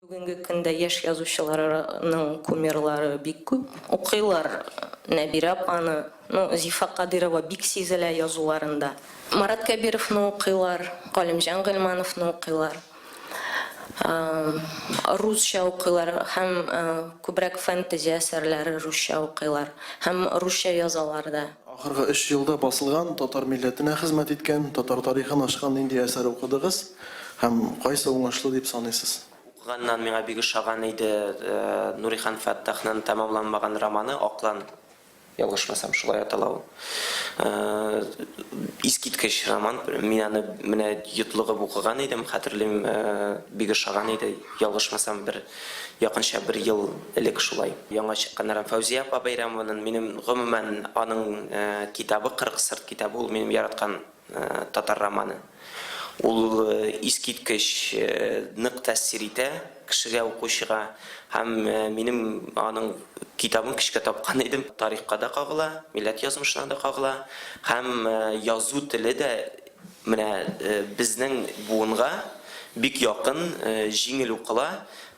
Бүгенге көндә яшь язучыларның кумирлары бик күп. Укыйлар Нәбирә апаны, ну, Зифа Кадыйрова бик сизелә язуларында. Марат Кәбировны укыйлар, Галимҗан Гыйльмановны укыйлар. Русча укыйлар һәм күбрәк фэнтези әсәрләре русча укыйлар һәм русча язалар да. Ахыргы өч елда басылган, татар милләтенә хезмәт иткән, татар тарихын ачкан нинди әсәр укыдыгыз һәм кайсы уңышлы дип саныйсыз? Укыганнан миңа бик ошаган иде Нурихан Фәттахның тәмамланмаган романы Аклан, ялгышмасам, шулай атала ул. Искиткеч роман, мин аны менә йотлыгып укыган идем, хәтерлим, бик ошаган иде, ялгышмасам, бер якынча бер ел элек шулай. Яңа чыккан роман Фәүзия апа Бәйрәмованың, минем гомумән аның китабы 40 сырт китабы, ул минем яраткан Татар романы. Ул искиткеч нык тәэсир итә кешегә, укучыга. Һәм минем аның китабын көчкә тапкан идем. Тарихка да кагыла, милләт язмышына да кагыла. Һәм язу теле дә менә безнең буынга бик якын, җиңел укыла,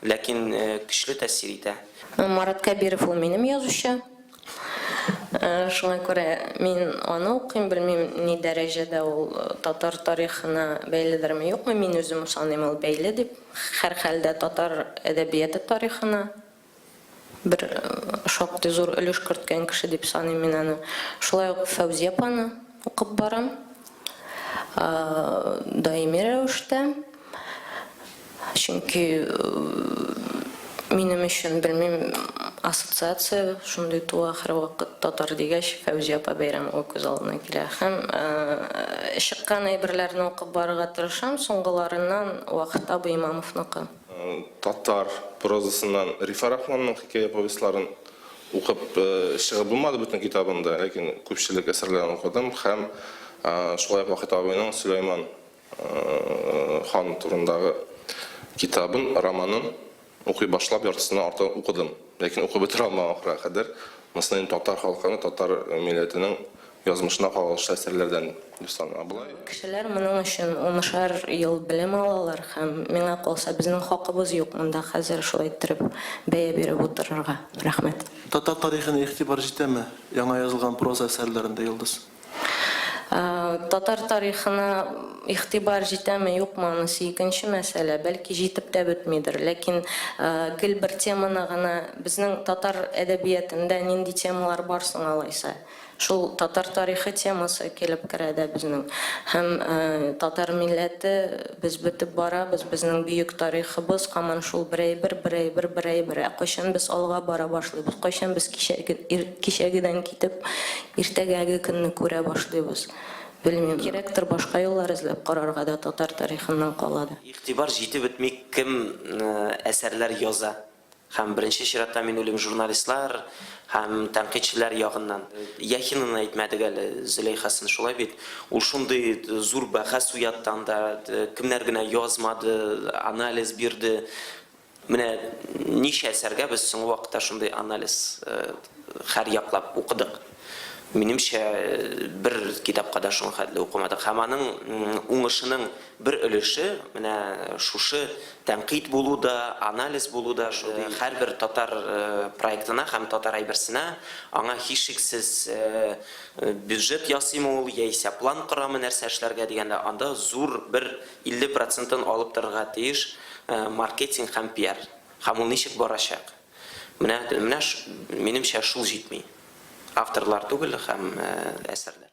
ләкин көчле тәэсир итә. Марат Кәбиров ул минем язучы. Шуңа күрә мин аны укыйм, белмим, ни дәрәҗәдә ул татар тарихына бәйледерме, юкмы, мин үзем саныйм ул бәйле дип. Һәрхәлдә татар әдәбияты тарихына бер шактый зур өлеш керткән кеше дип саныйм мин аны. Шулай ук Фәүзия апаны укып барам. Даими рәвештә. Чөнки минем өчен, белмим, ассоциация шундый туа һәрвакыт татар дигәч, Фәүзия апа Бәйрәмова күз алдына килә. Һәм чыккан әйберләрне укып барырга тырышам, соңгыларыннан Вахит абый Имамовныкы. Татар прозасыннан Рифа Рахманның хикәя-повестьларын укып чыгып булмады бөтен китабын да, ләкин күпчелек әсәрләрен укыдым һәм шулай ук Вахит абыйның Сөләйман Хан турындагы китабын, романын укый башлап, яртысыннан артыгын укыдым. Ләкин укып бетерә алмадым ахырга кадәр. Монысын инде татар халкының, татар милләтенең язмышына кагылышлы әсәрләрдән дип саныйм. Ә болай. Кешеләр моның өчен унышар ел белем алалар һәм, миңа калса, безнең хакыбыз юк монда хәзер шулай иттереп бәя биреп утырырга. Рәхмәт. Татар тарихына игътибар җитәме яңа язылган проза әсәрләрендә, Йолдыз? Татар тарихына игътибар җитәме, юкмы, анысы икенче мәсьәлә. Бәлки җитеп тә бетмидер. Ләкин гел бер теманы гына, безнең татар әдәбиятында нинди темалар бар соң алайса? Шул татар тарихы темасы килеп керә дә безнең. Һәм татар милләте, без бетеп барабыз, безнең бөек тарихыбыз һаман шул бер әйбер, бер әйбер, бер әйбер. Ә кайчан без алга бара башлыйбыз, кайчан без кичәгедән китеп, Иртәгәге көнне күрә башлыйбыз. Белмим. Кирәктер башка юллар эзләп карарга да татар тарихыннан кала да. Игътибар җитеп бетми кем әсәрләр яза. Һәм беренче чиратта мин уйлыйм журналистлар һәм тәнкыйтьчеләр ягыннан. Яхинаны әйтмәдек әле, Зөләйхасын, шулай бит? Ул шундый зур бәхәс уятты анда, кемнәр генә язмады, анализ бирде. Менә ничә әсәргә без соңгы вакытта шундый анализ һәрьяклап укыдык. Минемчә, бер китапка да шуңа хәтле укымадык. Һәм аның уңышының бер өлеше менә шушы тәнкыйть булу да, анализ булу да, шундый һәрбер татар проектына һәм татар әйберсенә аңа һичшиксез бюджет ясыймы ул, яисә план корамы нәрсә эшләргә дигәндә, анда зур бер 50 процентын алып торырга тиеш маркетинг һәм пиар. Һәм ул ничек барачак? Менә, менә минемчә, шул җитми. Авторлар түгел һәм әсәрләр.